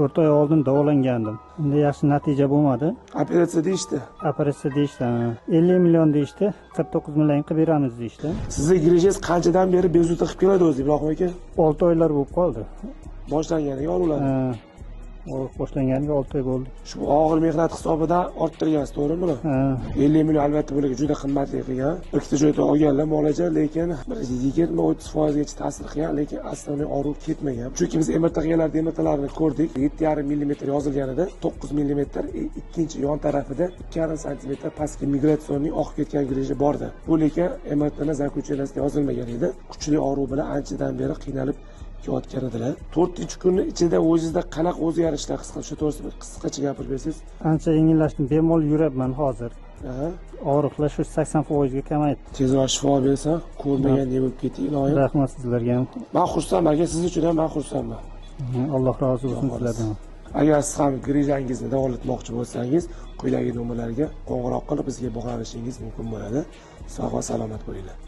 4 oy oldin davolangandim. Unda yaxshi natija bo'lmadi. Operatsiya deyishdi. Operatsiya deyishdi. 50 million deyishdi. 49 million qilib beramiz deyishdi. Sizni grijangiz qanchadan beri bezovta qilib keladi o'zi, Ibrohim aka? 6 oylar bo'lib qoldi. Boshlanganiga og'riqlar. Ha. Og'riq boshlanganiga 6 oy bo'ldi. Shu og'ir mehnat hisobidan orttirgansiz, to'g'rimi buni? Ha. 50 million albatta bularga juda qimmatli qilgan. Ikkita joyda olganlar muolaja, lekin bir 20-30% gacha ta'sir qilgan, lekin aslida og'riq ketmagan. Chunki biz MRT qilganlarda MRTlarni ko'rdik. 7,5 mm yozilgan edi, 9 mm, ikkinchi yon tarafida 2,5 sm pastki migratsionniy oqib ketgan grija bordi. Bu lekin MRTning заключениесida yozilmagan edi. Kuchli og'riq bilan anchadan beri qiynalib kelayotgan edilar. 4-kunni ichida o'zingizda qanaqa o'zgarishlar his qilib, shu to'g'risida bir qisqacha gapirib bersangiz. Ancha yengillashdim. Bemalol yurabman hozir. Og'riqlar shu 80% ga kamaydi. Tezroq shifo bersin, ko'rmagan ne bo'lib ketdi, iloyim. Rahmat sizlarga ham. Men xursandman, aka, siz uchun ham men xursandman. Alloh rozi bo'lsin sizlardan. Agar siz ham grijangizni davolatmoqchi bo'lsangiz, quyidagi nomerlarga qo'ng'iroq qilib bizga bog'lanishingiz mumkin bo'ladi. Sog' va salomat bo'linglar.